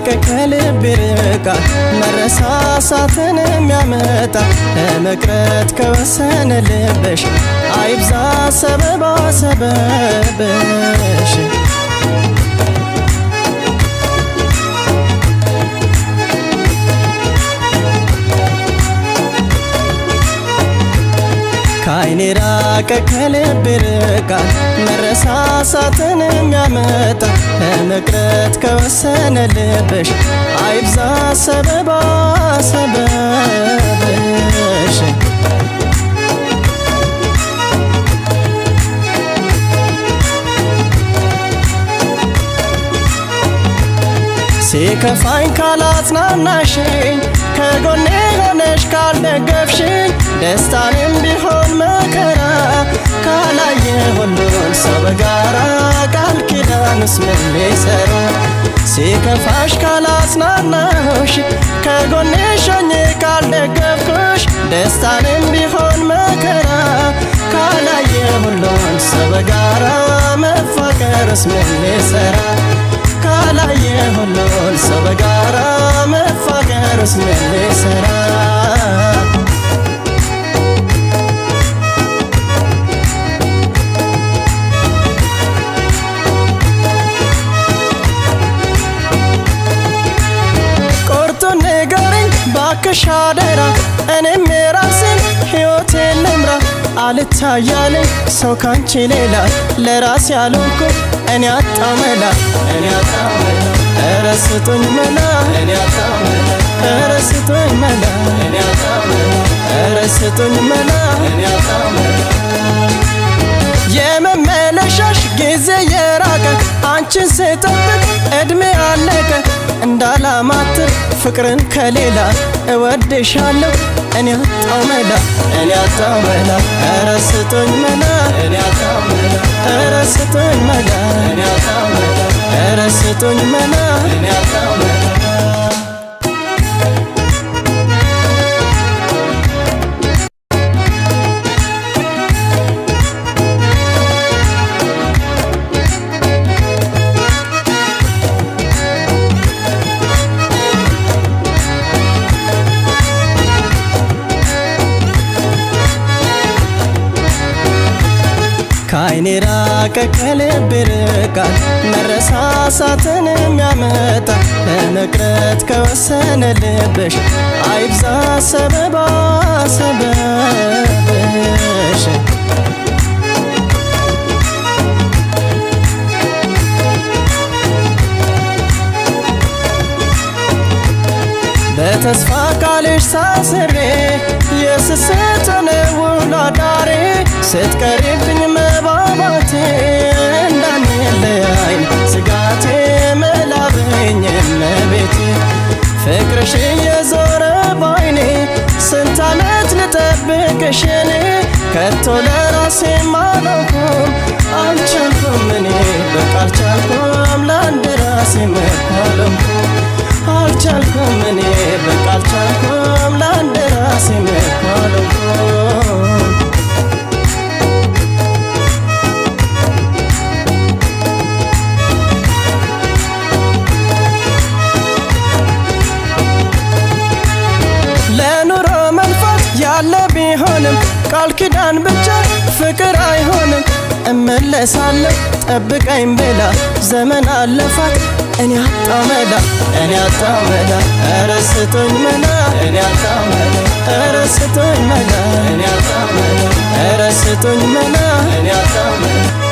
ራቀ ከልብ ይርቃል መረሳሳትን የሚያመጣ ለመቅረት ከወሰነ ልብሽ አይብዛ ሰበባ ሰበብሽ። ከዓይኔ ራቀ ከልብ ይርቃል መረሳሳትን የሚያመጣ ለመቅረት ከወሰነ ልብሽ አይብዛ ሰበባ ሰበብሽ። ሲከፋኝ ካላጽናናሽኝ ከጎኔ ሆነሽ ካልደገፍሽኝ ደስታንም ቢሆን መከራ ካላየ ሁሉን ሰው በጋራ ቃል ኪዳንስ ምን ሊሰራ? ሲከፋሽ ካላጽናናሁሽ ከጎኔ ሆኜ ካልደገፍኩሽ ደስታንም ቢሆን መከራ ካላየ ሁሉን ሰው በጋራ መፋቀርስ ምን ሊሰራ? ካላየ ሁሉን ሰው በጋራ መፋቀርስ ምን ሊሰራ? ቁርጡን ንገሪኝ ባክሽ አደራ እኔም የራሴን ሕይወቴን ልምራ። አልታያለኝ ሰው ካንቺ ሌላ ለራሴ ያልሆንኩ እኔ አጣሁ መላ እኔ አጣሁ መላ ኧረ ስጡኝ መላ እኔ አጣሁ መላ ኧረ ስጡኝ መላ እኔ አጣሁ መላ ኧረ ስጡኝ መላ እኔ አጣሁ መላ። የመመለሻሽ ጊዜ የራቀ አንቺን ስጠብቅ እድሜ አለቀ እንዳላማትር ፍቅርን ከሌላ እወድሻለሁ እኔ አጣሁ መላ እኔ አጣሁ መላ ኧረ ስጡኝ መላ እኔ አጣሁ መላ ኧረ ስጡኝ መላ እኔ አጣሁ መላ ኧረ ስጡኝ መላ እኔ አጣሁ መላ። ከዓይኔ ራቀ ከልብ ይርቃል መረሳሳትን የሚያመጣ ለመቅረት ከወሰነ ልብሽ አይብዛ ሰበባ ሰበብሽ። በተስፋ ቃልሽ ታስሬ የስስት ውሎ አዳሬ ስትቀሪብኝ መባባቴ እንዳንለያይ ስጋቴ መላበኝ እመቤቴ። ፍቅርሽ እየዞረ ባይኔ ስንት ዓመት ልጠብቅሽ እኔ ከቶ ለራሴ አልሆንኩም አልቻልኩም እኔ በቃ አልቻልኩም ለአንድ ራሴ መኳለምኩም አልቻልኩም እኔ በቃ አልቻልኩም ለአንድ ራሴ መኳለምኩም። ለኑሮ መልፋት ያለ ቢሆንም ቃል ኪዳን ብቻ ፍቅር አይሆንም። እመለሳለሁ ጠብቀኝ ብላ ዘመን አለፋት እኔ አጣሁ መላ እኔ አጣሁ መላ ኧረ ስጡኝ መላ እኔ አጣሁ መላ ኧረ ስጡኝ መላ እኔ አጣሁ መላ ኧረ ስጡኝ መላ እኔ አጣሁ መላ።